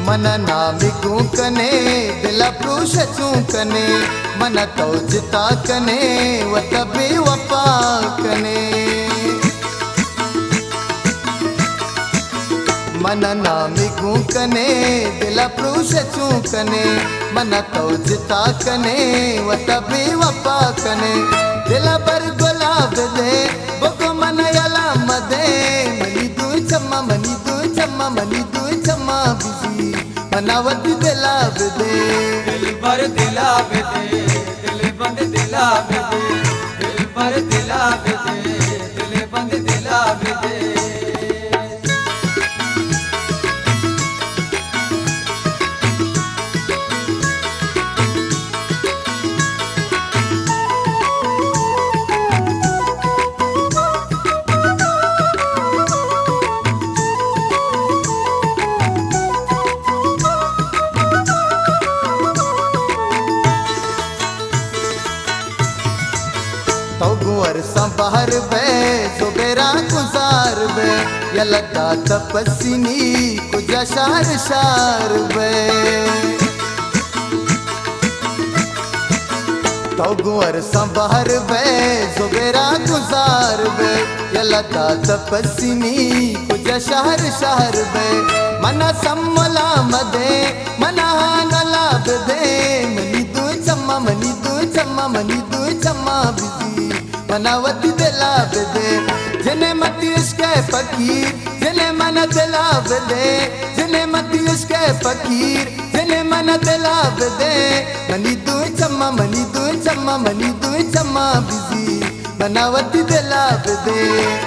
من نامی گوں کنے، دل پروش چوں کنے، من تو جتا کنے، وت بے وفا کنے۔ من نامی گوں کنے، دل پروش چوں کنے، من تو جتا کنے، وت بے وفا کنے۔ دل بر گلاب دے، بگو من یلا مدے، منی دو چما، منی دو چما، منی دو چما بزی، منا وتی دلا بدے۔ دلبر دلا بدے، دل بند دلا بدے، دلبر دلا بدے، دل بند دلا بدے۔ تو گوں ارساں بہر بئے، زبیراں گزار بئے، یلہ دات پسنی کجا شہر شہر بئے۔ تو گوں ارساں بہر بئے، زبیراں گزار بئے، یلہ دات پسنی کجا شہر شہر بئے۔ منا سملا مدے، منا ہانلا بدے، منی دو چما، منی دو چما، منی دو چما بزی، منا وتی دلا بدے۔ جنے متی عشق فقیر، جنے من دلا بدے، جنے متی عشق فقیر، جنے من دلا بدے۔ منی دو چما، منی دو چما، منی دو چما بزی، منا وتی دلا بدے۔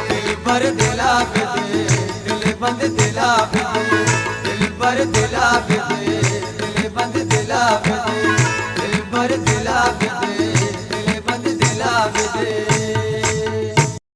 دلبر دلا بدے، دل بند دلا بدے، دلبر دلا بدے، دل بند دلا بدے، دلبر دلا بدے، دل بند دلا بدے۔